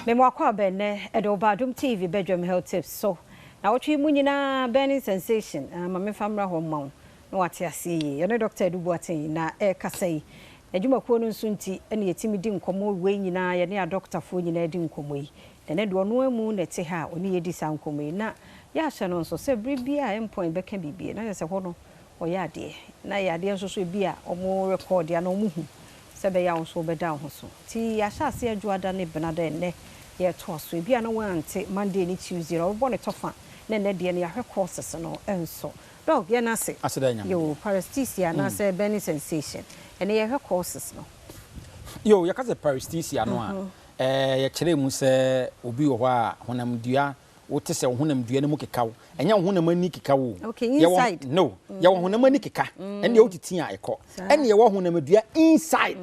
Mema wakɔ aba ɛnnɛ de wo ba Adom TV badwam health tips so. Nawɔtwe yi mu nyinaa burning sensation ma memfa mmra hɔ mma wo na wate aseɛ yie. Yɛne Dɔkta Adu Boateng na ɛrekasa yi. N'adwumakuo no nso nti na yɛtumi di nkɔmmɔ wei nyinaa, yɛne adɔkotafoɔ nyinaa di nkɔmmɔ yi. Na ɛnnɛ deɛ ɔno ara mu na ɛte ha a ɔne yɛdi saa nkɔmmɔ yi. Na yɛahyɛ no nso sɛ berɛ biara a Endpoint bɛka biribi no, na kyerɛ sɛ hɔ no ɔyɛ adeɛ. Na ɛyɛ adeɛ nso so ebi a wɔrekɔɔde anaa wɔhu sɛ ɛbɛyɛ a wo nso wobɛda wo ho so. Nti yɛahyɛ aseɛ Dwoada ne Benada ɛnnɛ yɛretoa so. Ebi a na woante Monday ne Tuesday no, wɔbɛbɔ no tɔfa na ɛnnɛ deɛ no yɛahwɛ courses no nso. Doc, yɛn ase. Aseda Nyame Yoo, paresthesia anaasɛ burning sensation. Ɛnnɛ yɛhwɛ courses no. Yoo, yɛka sɛ paresthesia no a, ɛɛ yɛkyerɛ mu sɛ obi wɔ hɔ a honamdua, wote sɛ wo honamdua no mu keka wo. Ɛnyɛ wo honam ani keka wo o. Okay, inside. Yɛwɔ, no, yɛwɔ honam ani keka, ɛnna wotete a ɛkɔ. Ɛnna yɛwɔ honamdua inside,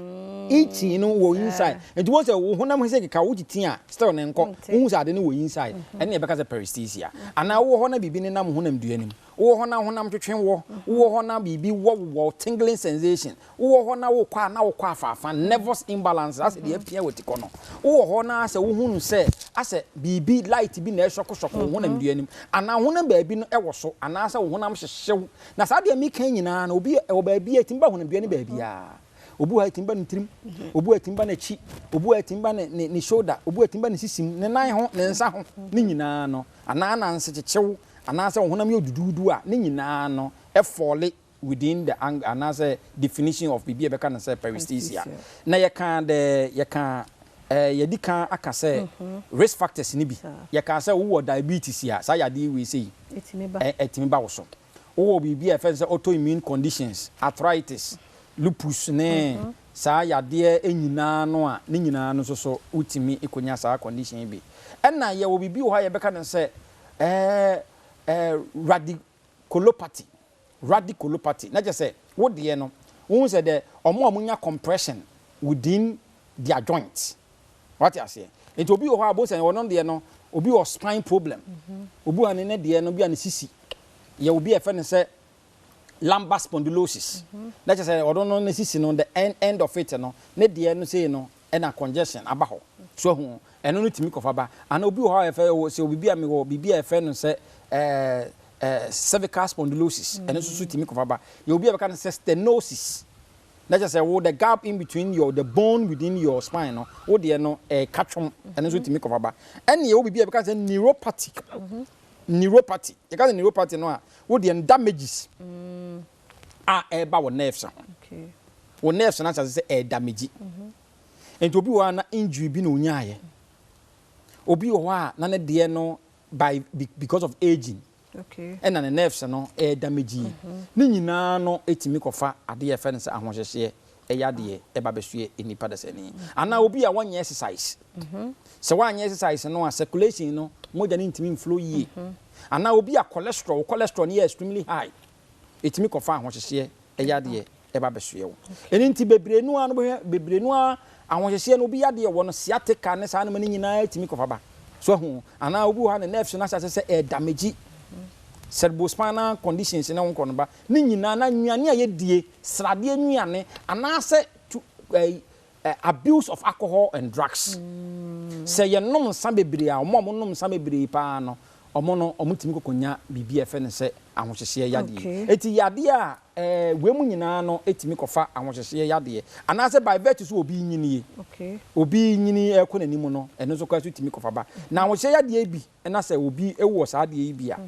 itching no wɔ inside. Nti wohu sɛ wo honam sɛ keka wo, wotete a still no nkɔ. Wohu sɛ ade no wɔ inside. Ɛnna yɛbɛka sɛ paresthesia. Anaa wowɔ hɔ na biribi nenam wo honamdua no mu. Wowɔ hɔ na honam twetwe wɔ, wowɔ hɔ na biribi wɔ wo wɔ, tingling sensation. Wowɔ hɔ na wokɔ a na wokɔ afaafa, nervous imbalance, asɛ deɛ apia wɔ tikɔ no. Wowɔ hɔ na asɛ wohu no sɛ asɛ biribi, light bi na ɛresɔkosɔko wo honamdua no mu, anaa honam baabi no wɔ so, anaasɛ wo honam hyehye wo. Na saa deɛ meka yi nyinaa no, obi ɛwɔ baabi a ɛtumi ba honamdua no baabiara. Obi wɔ hɔ a ɛtumi ba ne tirim, obi wɔ hɔ a ɛtumi ba n'akyi, obi wɔ hɔ a ɛtumi ba ne ne ne shoulder, obi wɔ hɔ a ɛtumi ba ne sisim, ne nan ho, ne nsa ho, ne nyinaa no, anaa nanse kyekyew, anaasɛ wo honam yɛ oduduudu a, ne nyinaa no ɛfɔle within the ang anaasɛ definition of biribi a yɛbɛka no sɛ paresthesia. Na yɛka the yɛka eh, yɛdi kan aka sɛ risk factors no bi. Yɛka sɛ wowɔ diabetes a, saa yadeɛ wei sei ɛ ɛtumi ba wo so. Wowɔ biribi a yɛfrɛ no sɛ autoimmune conditions, arthritis, lupus ne saa yadeɛ nyinaa no a, ne nyinaa no nso so wotumi kɔnya saa condition yi bi. Ɛna yɛwɔ biribi wɔ hɔ a yɛbɛka no sɛ eh, eh, radiculopathy. Radiculopathy, na kyerɛ sɛ wo deɛ no, wohu sɛ dɛ wɔn a wɔnya compression within their joint. Wate aseɛ? Nti obi wɔ hɔ a, bohu sɛ ɔno deɛ no, obi wɔ spine problem. Obi wɔ hɔ a ne ne deɛ no, bi a ne sisi. Yɛ obi a yɛfrɛ no sɛ lumbar spondylosis. Na kyerɛ sɛ ɔno no ne sisi no, the end, end of it no, ne deɛ no sei no, ɛna congestion aba hɔ. So ahu? Ɛno no tumi kɔfa ba. Anaa obi wɔ hɔ a yɛfrɛ wɔ sɛ obi a mewɔ biribi a yɛfrɛ no sɛ ɛɛ ɛɛ cervical spondylosis. Ɛno nso so tumi kɔfa ba. Yɛ obi a bɛka no sɛ stenosis. Na kyerɛ sɛ wo the gap in between your the bone within your spine no, wo deɛ no ɛɛka twom. Ɛno nso tumi kɔfa ba. Ɛne yɛwɔ biribi a yɛbɛka sɛ neuropathy. Neuropathy. Yɛka sɛ neuropathy no a, wo deɛ no damages a ɛreba wɔ nerves ho. Wo nerves no ahyɛ ase sɛ ɛredamage. Nti obi wɔ hɔ a na injury bi na onyaeɛ. Obi wɔ hɔ a na ne deɛ no by because of aging ɛna ne nerves no ɛredamage yi. Ne nyinaa no ɛtumi kɔfa adeɛ a yɛfrɛ no sɛ ahohyehyeɛ ɛyɛ adeɛ ɛba bɛsoɛ nnipa dasani. Anaa obi a wɔnyɛ exercise. Sɛ woanyɛ exercise no a circulation no mogya no ntumi mflow yie. Anaa obi a cholesterol, wo cholesterol no yɛ extremely high. Ɛtumi kɔfa ahohyehyeɛ ɛyɛ adeɛ ɛba bɛsoɛ wo. Ɛno nti bebree no ara no bɛhwɛ bebree no ara ahohyehyeɛ no obi yadeɛ wɔ no sciatica ne saa nneɛma no nyinaa tumi kɔfa ba. So ahu? Anaa obi wɔ hɔ a ne nerves no ahyɛ ase sɛ ɛredamage cerebrospinal conditions ne ho nkɔ no ba. Ne nyinaa na nnuane a yɛdie, sradeɛ nnuane anaasɛ tu ɛyi abuse of alcohol and drugs. Sɛ yɛnom nsa bebree a, wɔn a wɔnom nsa bebree paa no, wɔn no wɔtumi kɔkɔnya biribi a yɛfrɛ no sɛ ahohyehyeɛ yadeɛ. Eti yadeɛ a ɛɛ wei mu nyinaa no tumi kɔfa ahohyehyeɛ yadeɛ. Anaasɛ by virtue sɛ obi renyini, obi renyini rekɔ n'anim no, ɛno nso koraa nso tumi kɔfa ba. Na ahohyehyeɛ yadeɛ bi na sɛ obi wɔ saa adeɛ yi bi a,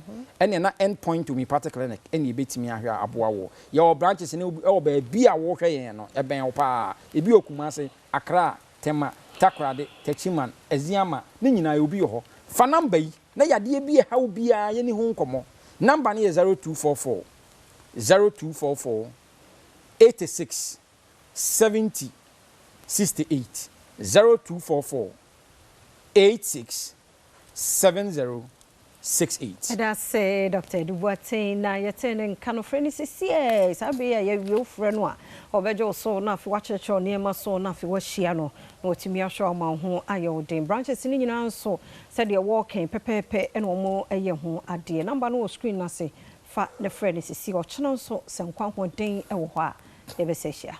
ɛnneɛ na End Point Homeopathic Clinic na ɛbɛtumi ahwɛ a aboa woɔ. Yɛwɔ branches no wɔ baabi a wohwɛ yɛn no, ɛbɛn wo pa ara. Ebi wɔ Kumasi, Accra, Tema, Takoradi, Techiman, Aziama, ne nyinaa obi wɔ hɔ. Fa number yi na yadeɛ bi a ɛha wo biara yɛnni ho nkɔmmɔ. Number no yɛ 0244 0244 86 70 68, 0244 86 70 68. Yɛda ase Doctor Adu Boateng na yɛtee ne nka no frɛ no sesiɛ saa bere yi a yɛawie wo frɛ no a ɔbɛgye wo so na afei wakyerɛkyerɛ wo nneɛma so na afei wahyia no na watumi ahwɛ wo ama wo ho ayɛ wo den. Branches no nyinaa nso sɛdeɛ wɔɔkɛn pɛpɛɛpɛ na wɔn yɛ ho adeɛ. Number no wɔ screen no ase fa na frɛ no sesiɛ. Ɔkyena nso sɛ nkwa ahoɔden wɔ hɔ a yɛbɛsa ahyia.